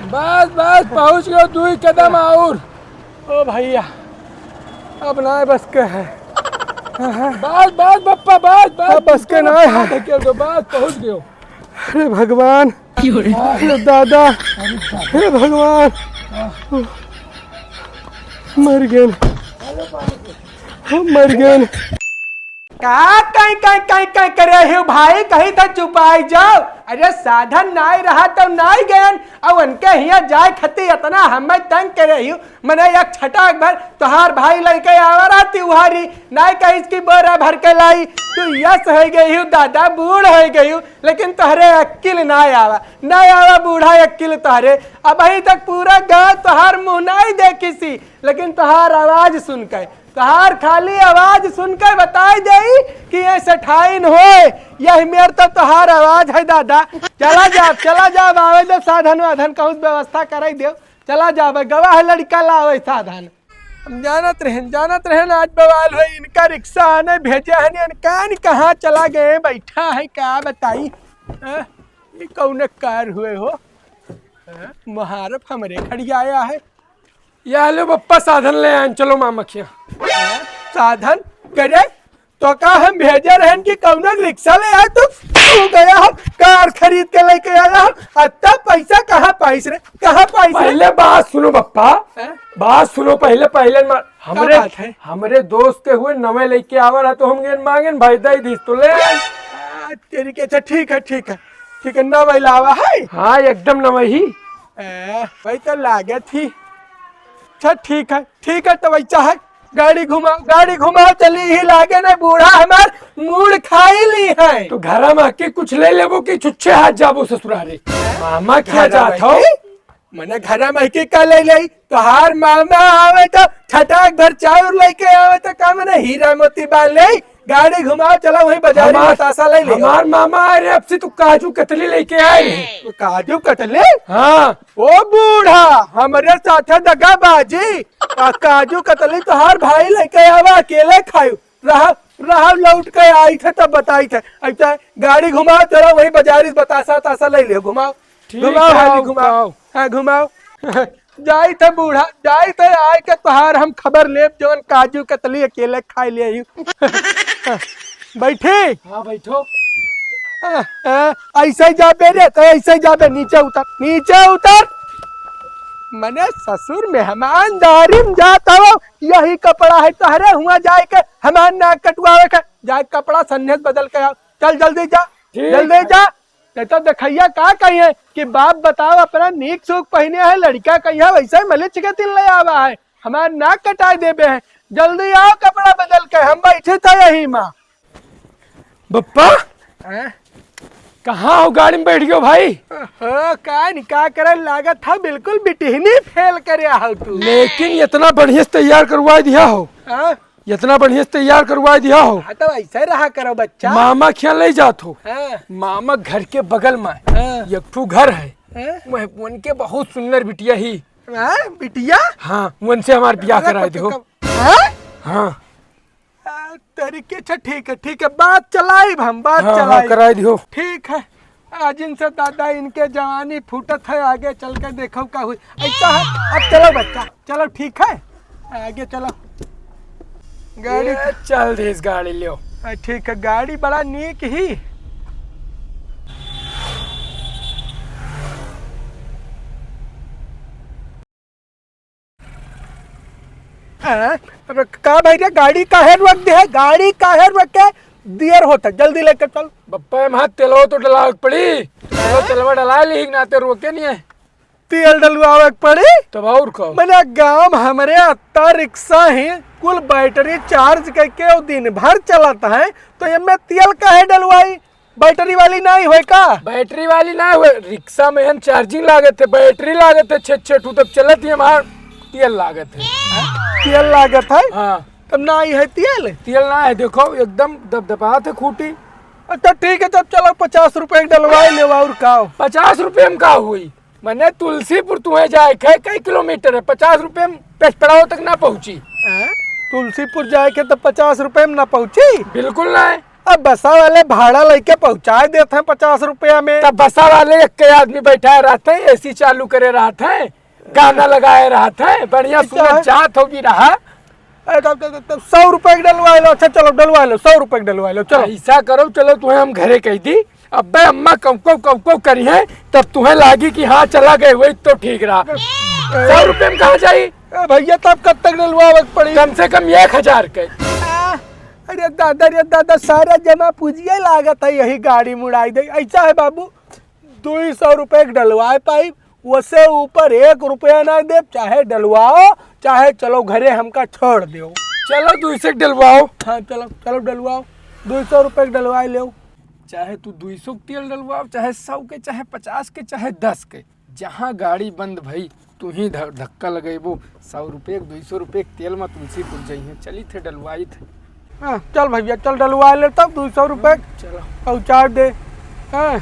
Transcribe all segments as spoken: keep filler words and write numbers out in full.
बस, बस, पहुँच गयो, दुई कदम और। ओ भैया, अब नाय बस के है। बस, बस, बप्पा, बस, बस, अब बस के नाय है। ढकेल दो, बस, पहुँच गयो। अरे भगवान, अरे दादा, हे भगवान, मर गए, हम मर गए। का काई, काई, काई, काई करे हो भाई, कहीं तो चुपाई जाओ। अरे साधन नाई रहा तो नाई गयन, और उनके हियाँ जाए खती इतना हमें तंग करे हो। मने एक छटाक भर तोहार भाई लइके आवा रहती उहारी, नाई कहिस कि बोरा भर के लाई। तू यस हो गई हो दादा, बूढ़ हो गई हो, लेकिन तोहरे अक्किल नाई आवा, नाई आवा बूढ़ा अक्किल तोहरे। अबहीं तक पूरा गाँव तोहार मुँह नाई देखिसी, लेकिन तोहार आवाज सुन के, तोहार खाली आवाज सुन के बताई देई कि ये सेठाइन होए, यही मेर तो तोहार आवाज है दादा। चला जा, चला जा, आवे दे साधन वाधन कहूँ व्यवस्था कराई देव। चला जाबे, गवाह लड़का लावे साधन। हम जानत रहेन, जानत रहेन आज बवाल होई। इनका रिक्शा आने भेजे हन, इनका न कहाँ चला गए, बैठा है, का बताई। हाँ, ये कौन कार हुए हो? हाँ, मुहारफ हमरे खड़ियाया है। या लो बप्पा, साधन ले आन, चलो मामा खिया। हाँ, साधन करे तो का हम भेजे रहन कि कौनो रिक्शा ले आए तू? तू गया हो, कार खरीद के लेके आया हो, अत्ता पैसा कहाँ पाइस रे? कहाँ पाइस रे? पहले बात सुनो बप्पा, हैं? बात सुनो पहले, पहले मा-, का हमरे, बात है? हमरे दोस्त के हुए नवे लेके आवा रहा तो हम गेन मांगेन भाई दे दीस तो ले आए। आ, तेरी के, अच्छा ठीक है, ठीक है, ठीक है, नवे लावा है। हाँ, एकदम नवे ही। ए, भाई तो लागत ही। अच्छा ठीक है, ठीक है, तो वैसा है, गाड़ी घुमाओ, गाड़ी घुमाओ, चली ही लागे ना, बूढ़ा हमार मूड़ खाई ली है। तो घरा में आके कुछ ले लेबो कि छुच्छे हाथ जाबो ससुरारे? मामा क्या जात हो? मने घरा में के का ले ले? तोहार मामा आवे तो छटाक भर चाउर लेके आवे तो का मने हीरा मोती बांध ले? गाड़ी घुमाओ, चलो वहीं बाजार में हमार, बतासा ले ले। हमार मामा, अरे अब से तू काजू कतली लेके आए रहे। तो काजू कतली? हाँ। ओ बूढ़ा, हमरे साथे दगाबाजी। आ, काजू कतली तोहार भाई लेके आवा, अकेले खायू। रहा, रहा, लौट के आई थे तब बताई थे। ऐसा गाड़ी घुमाओ, चलो वही बाजारी से बतासा, बतासा ले लियो, घुमाओ। ठीक घुमाओ, है, हाली आओ, घुमाओ। आओ। हाँ, घुमाओ। जाई थे बूढ़ा, जाई थे, आए के तोहार हम खबर लेब, जवन काजू कतली अकेले खाई ले आई। बैठी। हाँ, बैठो। आ, आ, ऐसे ही जाबे रे, तो ऐसे ही जाबे, नीचे उतर, नीचे उतर। मने ससुर मेहमानदारी में जात हो, यही कपड़ा है तोहरे, हुआ जाए के हमार नाक कटवावे के, जाए कपड़ा सन्ने से बदल के आओ। चल जल्दी जा, ठीक जल्दी है। जा। नहीं तो देखैया का कहिए कि बाप बताओ अपना नीक सूख पहिने है, लड़का कहिए वैसे ही मलिच के दिन ले आवा है, हमार नाक कटाई देबे है। जल्दी आओ कपड़ा बदल के, हम बैठे थे यही माँ। बप्पा, हैं? कहाँ हो? गाड़ी में बैठ गयो भाई। ओहो, का निका करे लागत है, बिल्कुल बिटिहनी फेल करे हो तू। लेकिन इतना बढ़िया से तैयार करवा दिया हो। हाँ? इतना बढ़िया से तैयार करवा दिया हो। हाँ, तो ऐसे रहा करो बच्चा। मामा खिया ले जात हो। हाँ। मामा घर के बगल में हाँ। एक ठो घर है। हाँ। वह उनके बहुत सुंदर बिटिया ही। हाँ, बिटिया? हाँ, उनसे हमार बियाह अरे, करा तो दे हो। कब-, हाँ? हाँ। आ, तरीके से ठीक है, ठीक है, बात चलाइब हम, बात हाँ, हाँ, चलाइब। कराई दियो। ठीक है, आज इनसे दादा इनके जवानी फूटत है, आगे चल के देखो का हुई। ऐसा है, अब चलो बच्चा, चलो ठीक है, आगे चलो। गाड़ी ये चल दे इस गाड़ी लियो। आ, ठीक है, गाड़ी बड़ा नीक ही। हाँ, अब का भाई रे, गाड़ी काहे रोक दे है? गाड़ी काहे रोक के दियर होता? जल्दी लेके चल। बप्पा, हम हाथ तेलवा तो डलावे के पड़ी। तो चलो, तेलवा डला ली, नाते रोके नहीं है। तेल डलवावे के पड़ी? तब और का? मने गांव में हमरे अत्ता रिक्शा ही, कुल बैटरी चार्ज करके वो दिन भर चलत है, तो एमे तेल काहे डलवाई? बैटरी वाली नाई होय का? बैटरी वाली ना होय, रिक्शा में हम चार्जिंग लागत है, बैटरी लागत है, छे छे ठू तब चलत ही हमार तेल लागत है। तेल लागत है? हाँ। तब नाई है तेल? तेल ना है, देखो एकदम दबदबात है खूटी। अच्छा ठीक है, तब चलो पचास रुपए के डलवाई लेवा और का हो? पचास रुपए में का हुई? मने तुलसीपुर तुम्हें जाए के कई किलोमीटर है, पचास रुपए में पेटपड़ाव तक ना पहुँची। हैं? तुलसीपुर जाए के तो पचास रुपए में ना पहुँची? बिल्कुल ना है। अब बसा वाले भाड़ा लइके पहुँचाए देत हैं पचास रुपया में। तब बसा वाले एक के आदमी बैठाए रहत हैं, एसी चालू करे रहत हैं, गाना लगाए रहत हैं, बढ़िया अच्छा। सुनत जात हो भी रहा। अरे तब, तब, तब, तब सौ रुपया के डलवाए लो। अच्छा चलो डलवाए लो, सौ रुपया के डलवाए लो, चलो। ऐसा करो, चलो तुम्हें हम घरे कह दी, अब्बे अम्मा कौको कौको करी है, तब तुम्हें लागी कि हाँ चला गए, वही तो ठीक रहा। सौ रुपये में कहाँ जाई? ए भैया, तब कब तक डलवावे के पड़ी? कम से कम एक हजार के। आ, अरे दादा, अरे दादा, सारा जमा पूंजिए लागत है, यही गाड़ी मुड़ाई दे। ऐसा है बाबू, दुई सौ रुपये के डलवाए पाई, वसे ऊपर एक रुपया ना देब, चाहे डलवाओ, चाहे चलो घरे हमका छोड़ देओ। चलो दुई सौ के डलवाओ। हाँ चलो, चलो डलवाओ, दुई सौ रुपये के डलवाए लेओ। चाहे तू दुई सौ के तेल डलवाओ, चाहे सौ के, चाहे पचास के, चाहे दस के, जहाँ गाड़ी बंद भई, तू ही ध-, धक्का लगइबो। सौ रुपये के, दुई सौ रुपये के तेल में तुलसीपुर जइहें। चली थे, डलवाई थे। हाँ, चल भैया, चल डलवा ले तब, दुई सौ रुपये चलो। पहुँचा दे। हाँ,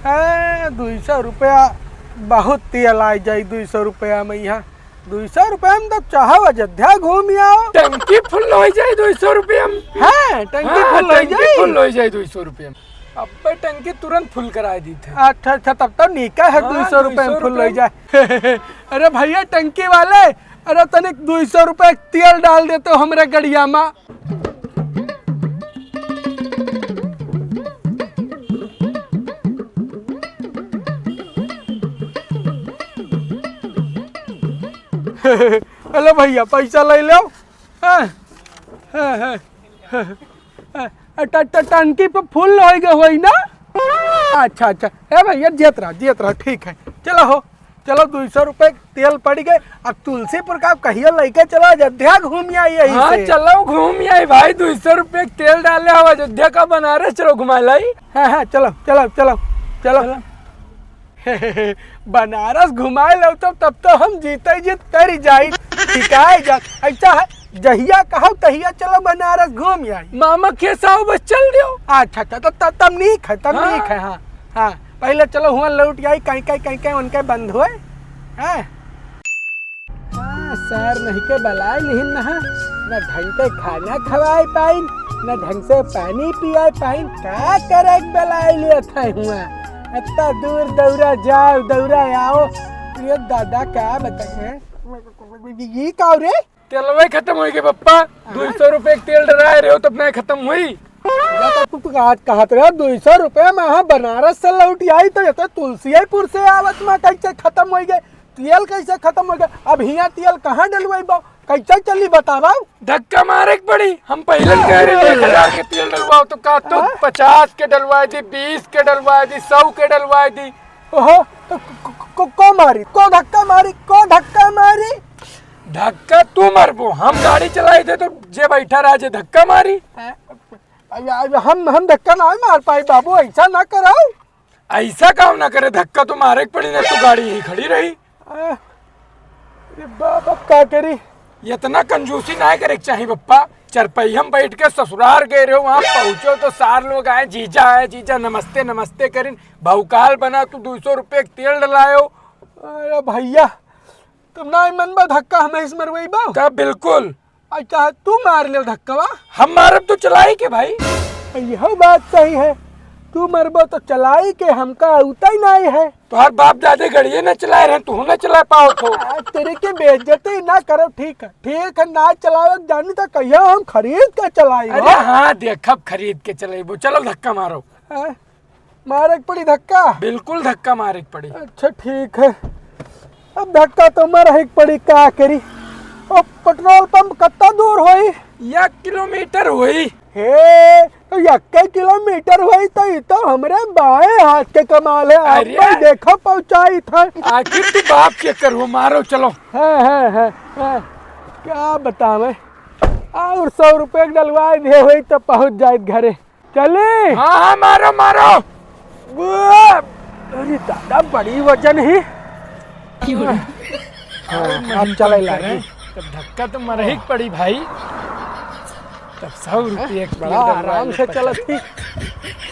हाँ, दुई सौ रुपया बहुत तेल आ जाई, दुई सौ रुपया में यहाँ। दुई सौ रुपया में तो चाहो अयोध्या घूम आओ। टंकी फुल हो जाए दुई सौ रुपया में। हाँ, टंकी हाँ, फुल हो टंकी जाए। फुल हो जाए दुई सौ रुपया में। अब्बे टंकी तुरंत फुल कराए दी थे। अच्छा, अच्छा, तब तो नीका है, हाँ, दुई सौ रुपया में दुई सौ फुल हो रुपया। जाए। अरे भैया टंकी वाले, अरे तनिक दुई सौ रुपया तेल डाल देते हो हमरे गड़िया में। हेलो भैया, पैसा ले लो। हाँ, हाँ, हाँ, हाँ, हाँ, ट-, ट-, टंकी पे फुल होइ गए होई ना? अच्छा, अच्छा। ए भैया, जियत रहा, जियत रहा, ठीक है। चलो हो, चलो, दुई सौ रुपये तेल पड़ गए। अब तुलसीपुर का कहियो लइके चलो, अयोध्या घूम आई यही हाँ, से। चलो घूम आई भाई, दुई सौ रुपये तेल डाले हो अयोध्या का बनारस, चलो घुमा लाई। हाँ, हाँ, चलो, चलो, चलो, चलो। चलो। बनारस घुमाए लो तो तब तो हम जीते जीत कर ही जाई, टिकाए जा। ऐसा है, जहिया कहो तहिया चलो बनारस घूम आई। मामा के साहब बस चल दियो। अच्छा, अच्छा, तो त-, तब नीक है, तब हाँ। नीक है, हाँ, हाँ। पहले चलो हुआ लौट आई, कहीं, कहीं, कहीं, कहीं उनके बंद हुए, हैं? हाँ, सर नहीं के बलाए लिहिन ना, न ढंग के खाना खवाए पाइन, न ढंग से पानी पियाए पाइन, का करे के बलाए लिया था हुआ? इतना दूर दौरा जाओ, दौरा आओ। ये दादा का बताए, ये का रे? तेलवे खत्म होइ गए पप्पा, हाँ? दुई सौ रुपये के तेल डराए रहे हो तब नहीं खत्म हुई। या तो तू, तू आज कहत रहे दुई सौ रुपये में हाँ बनारस से लौट आई तो ये तो तुलसीपुर से आवत में कैसे खत्म होइ गए? तेल कैसे खत्म होइ गए? अब हियाँ तेल कहाँ डलवाई बा? कैसे चली बतावा? धक्का मारे के पड़ी। हम पहले कह रहे एक हजार के तेल डलवाओ तो का तो हाँ? पचास के डलवाए दी, बीस के डलवाए दी, सौ के डलवाए दी। ओहो, तो को, को, को, को मारी? को धक्का मारी? को धक्का मारी? धक्का तू मारबो, हम गाड़ी चलाई थे तो जे बैठा रहा जे धक्का मारी। हाँ? अब, अब हम, हम धक्का ना मार पाई बाबू, ऐसा ना कराओ। ऐसा काम ना करे, धक्का तो मारे के पड़ी, ना तो गाड़ी यहीं खड़ी रही। आ, अरे बाप, अब का करी? इतना कंजूसी ना करे के चाही बप्पा। चरपहिया में बैठ के ससुरार गए रहो, वहाँ पहुँचो तो सार लोग आए, "जीजा आए, जीजा, नमस्ते, नमस्ते" करिन। भौकाल बना तू, दुई सौ रुपये के तेल डलायो। अरे भैया, तुम ना मनबा धक्का हमें इस मरवई बा? तब बिल्कुल। अच्छा, तू मार ले धक्कवा। हम मारब तो चलाई के भाई। यह बात सही है, तू मरबो तो चलाई के, हमका उतई नहीं है। तोहर बाप दादे गड़िए न चलाए रहे, तू न चला पाओ तो। आ, तेरे के बेइज्जती ना करो, ठीक है, ठीक है, ना चलावे जानी तो कहियो हम खरीद के चलाई अरे हो। हाँ, देखब खरीद के चलेबो। चलो धक्का मारो। हाँ? मारे के पड़ी धक्का? बिल्कुल धक्का मारे के पड़ी। अच्छा ठीक है, अब धक्का तो मारे के पड़ी, का करी? ओ, पेट्रोल पंप कितना दूर होई? एक किलोमीटर होई। हे, तो यक्के किलोमीटर होई तो ई तो हमरे बाएं हाथ के कमाल है। आप अरे! भाई देखो पहुंचाई था। आखिर तू बाप के करू, मारो चलो। हाँ, हाँ, हाँ, हाँ। क्या बतावे? और सौ रुपये के डलवाए दे होई तो पहुंच जाइत घरे। चली? हाँ, हाँ, मारो, मारो। वो, अरे दादा, बड़ी वजन ही। क्यों रे? हाँ, अरे, अब मन चले तो लागी। करे, तब धक्का तो मरही के पड़ी भाई। तब सौ रुपये के बड़ा तेल डलवा आराम ले से पचास। चलत थी।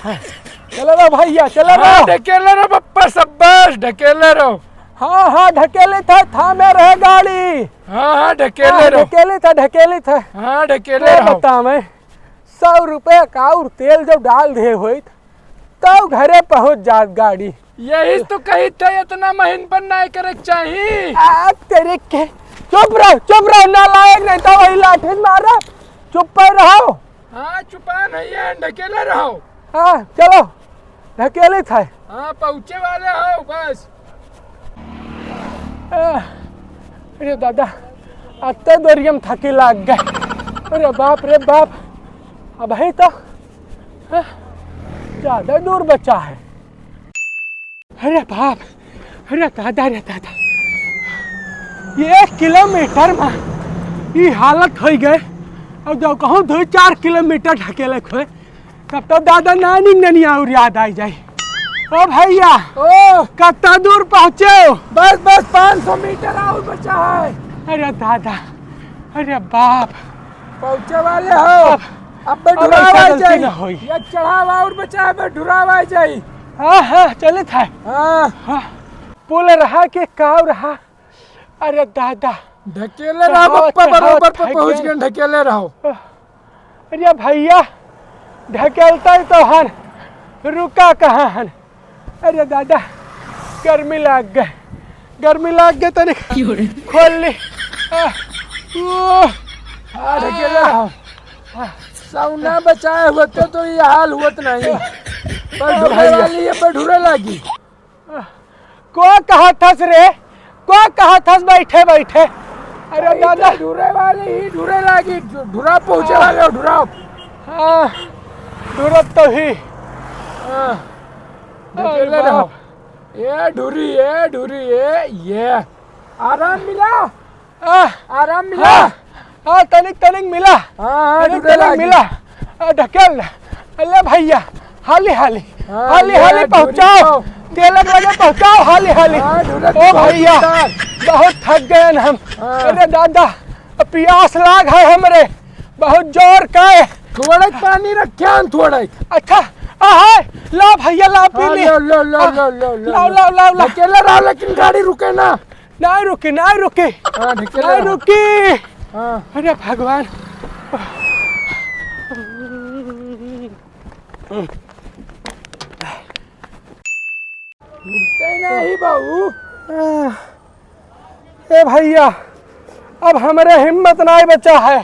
हाँ। चलो रे भैया, चलो रे। हाँ, ढकेले रे बप्पा, शाबाश, ढकेले रे। हाँ, हाँ, ढकेले था, थामे रहे गाड़ी। हाँ, हाँ, ढकेले हाँ, रे। ढकेले था, ढकेले था। हाँ, ढकेले क्या रहो। बतावे? सौ रुपया का और तेल जब डाल दे होइत, तब घरे पहुँच जात गाड़ी। यही तो कही थे, इतना महीन पर नाय करे के चाही। आ, तेरे के, चुप रह, चुप रह, नालायक, नहीं तो वही लाठी मारा। चुप पे रहो। हाँ, चुपा नहीं है, ढकेले रहो। हाँ, चलो, ढकेले था। हाँ, पहुँचे वाले हो बस। आ, अरे दादा, अत्ते दूरिया में थके लाग गए। अरे बाप रे बाप, अबहीं तो, हाँ, ज्यादा दूर बचा है। अरे बाप, अरे दादा, अरे दादा, एक किलोमीटर में ई हालत होइ गए। अब जब कहूँ दो चार किलोमीटर ढकेले खोए, तब तो दादा नानी ननी और याद आई जाई। ओ भैया, ओ। कत्ता दूर पहुँचे हो? बस, बस पाँच सौ मीटर और बचा है। अरे दादा, अरे बाप। पहुँचे वाले हो। अब, अब बे अब ढुरावा ऐसा गलती जाई। ना होई। ये चढ़ावा और बचा है, बे ढुरावा जाई। हाँ, हाँ, चले था। हाँ। हाँ। पुल रहा के काव रहा? अरे दादा। ढकेले रहो चढ़ावा, बप्पा, चढ़ावा बरोबर पे थक पहुँच गए। गए, ढकेले रहो। अरे भैया, ढकेलता ही तो हन, रुका कहाँ हन? अरे दादा, गर्मी लाग गए, गर्मी लाग गए, तनी क्यों रे? खोल ली। आ, ओ, हाँ, ढकेले रहो। सौना बचाए होते तो ये हाल होत नहीं। पर हाँ ढुरे भैया। वाली है, पर ढुरे लागी। को कहा थस रे? को कहा थस बैठे बैठे? अरे भाई, दादा। तो ढुरे वाले ही ढुरे लागी, ढु-, ढुरा पहुँचे हाँ। वाले हो, ढुरा। हाँ, ढुरत तो ही। हाँ। अरे ढकेले रहो। बाप। ए ढुरी, ए ढुरी, ए, ये। आराम मिला। आ, आराम मिला। हाँ, हाँ, तनिक, तनिक मिला। हाँ, हाँ, तनिक, ढुरे तनिक लागी। मिला। आ, ढकेल। अले भैया, हाली, हाली। हाँ, हाली, ये हाली ढुरी पहुँचाओ। तो। तेलक लगे पहुँचाओ, हाली, हाली। हाँ, ढुरे ओ तो भैया, पहुँचा। बहुत थक गए हम। हाँ। अरे दादा, पियास लाग है हमरे, बहुत जोर का है। थोड़ा पानी रखे हैं, थोड़ा। अच्छा, आ है, ला भैया, ला पी हाँ, ले। लो, लो, लो, आ, लो, लो, लो, लाओ, लो। लाओ, लाओ, लाओ। ढकेले रहो, लेकिन गाड़ी रुके ना। नाय रुकी, नाय रुकी। हाँ, ढकेले नाय रहो। रुकी। हाँ। अरे भगवान। उठते नहीं बाबू। ए भैया, अब हमरे हिम्मत नाय बचा है,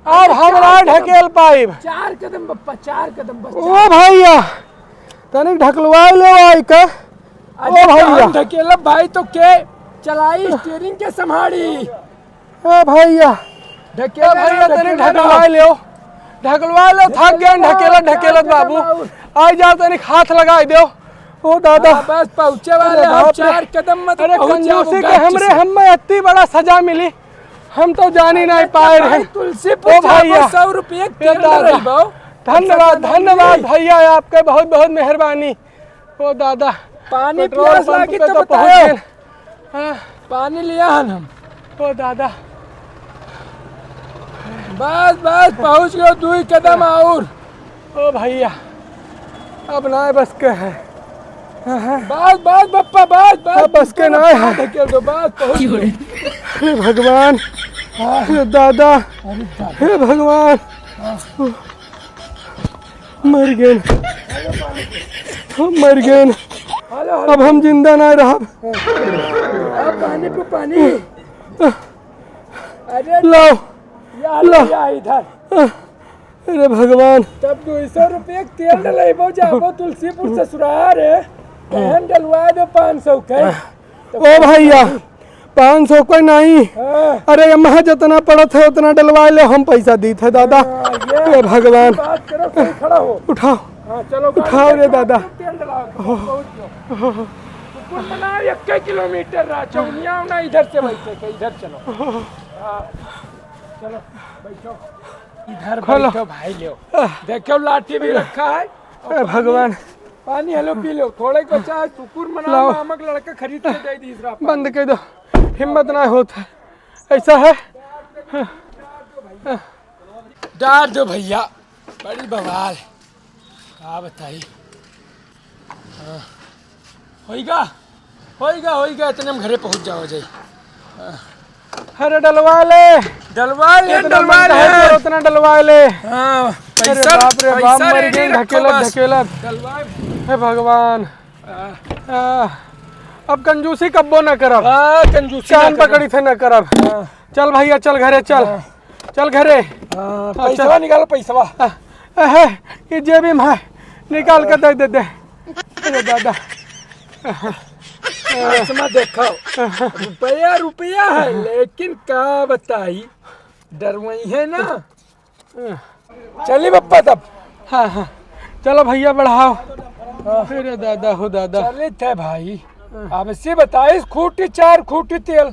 अब हम नाय ढकेल पाइब। चार कदम बप्पा, चार कदम बस, ओ भैया, तनिक ढकलवा ले आई का। अरे ओ भैया। हम ढकेलब भाई तो के चलाई, steering के संभाली। ए भैया, ढकेले ए भैया, रहो, तनी ढकेले ढकलवाए रहो। लेओ, ढकलवाए लेओ, थक गए ढकेले ढकेलत, रहो, ढकेलत चार कदम बाबू। और। आई जाओ, तनी हाथ लगाए देओ। ओ दादा। हाँ, बस पहुँचे वाले अरे हम, बाप रे। चार कदम मत अरे पहुँचे, कंजूसी के हमरे, हम्मे इतनी बड़ा सजा मिली, हम तो जानी नहीं पाए रहे। तुलसीपुर ओ भैया। सौ रुपये ए तेल दादा। रही बाऊ। धन्यवाद, धन्यवाद भैया, आपके बहुत बहुत मेहरबानी। ओ दादा, पानी पेट्रोल पियास पंप लागी पे तो तो पहुँच बताओ। गए। हाँ। पानी लिया हन हम। ओ दादा। बस, बस, पहुँच गयो, दुई कदम और। ओ भैया, अब ना बस के है। हाँ, हाँ। बस, बस, बप्पा, बस, बस, अब बस के ना है। ढकेल दो, बस, पहुँच गयो। हे भगवान, हाँ। हे दादा, अरे दादा। हे भगवान। हाँ। मर गए। हम मर गए। हेलो, हेलो। अब हम जिंदा ना रहब। अब पानी पे पानी। अरे लाओ। या लो। या इधर। अरे भगवान। तब दो सौ रुपये के तेल डलेबो, जाबो तुलसीपुर ससुरार है। तहन डलवा दो पाँच सौ के। ओ भैया, पाँच सौ कोई नहीं। हाँ। अरे, यम्हा जितना पड़त है, उतना डलवा ले, हम पैसा दीत है, दादा। हाँ, ये हे भगवान। बात करो, सही खड़ा हो। उठाओ। हाँ, चलो, गाड़ी उठाओ रे, चलाओ, दादा। तेल डलाओ, पहुँच जाओ। कुल मनाओ, एक किलोमीटर रहा, चौनिया ना, इधर से बैठे के, इधर चलो। हाँ, चलो, बैठो। इधर खोलो। बैठो भाई, लो। आह। देखो, लाठी भी रखा है। ए भगवान। पानी हेलो पी लो, थोड़े बचा है, सुकुर मना, लाओ। मामा के लड़का खरीद के दे दी इसरा पानी। बंद कर दो, हिम्मत ना होत है, ऐसा है। डार दो भैया, बड़ी बवाल, का बताई। हाँ। होइगा, होइगा, होइगा, इतने में घरे पहुँच जाओ जाई। अरे डलवा ले। डलवा ले, इतना डलवा बनता है ले। तो उतना डलवा ले। हाँ, अरे पैसा, बाप रे बाप, पैसा मर ready गए रखो ढकेलत, बस। ढकेलत। चल भाई। हे भगवान। हाँ। आ, अब कंजूसी कब्बो ना करब। हाँ, कंजूसी ना चांद करब। पकड़ी थे ना करब। हाँ। चल भैया, चल घरे, चल। हाँ। चल घरे। हाँ, हाँ, पैसवा चल। निकालो, पैसवा। आ, आ, है, ये जेबी में है, निकाल के दे दे दे। अरे दादा। चश्मा देखो, रुपया, रुपया है, लेकिन का बताई, डरवई है ना। चली बप्पा तब। हाँ, हाँ, चलो भैया बढ़ाओ। हाँ। अरे दादा हो दादा। चलित है भाई, अब से बताइस खूटी चार खूटी तेल।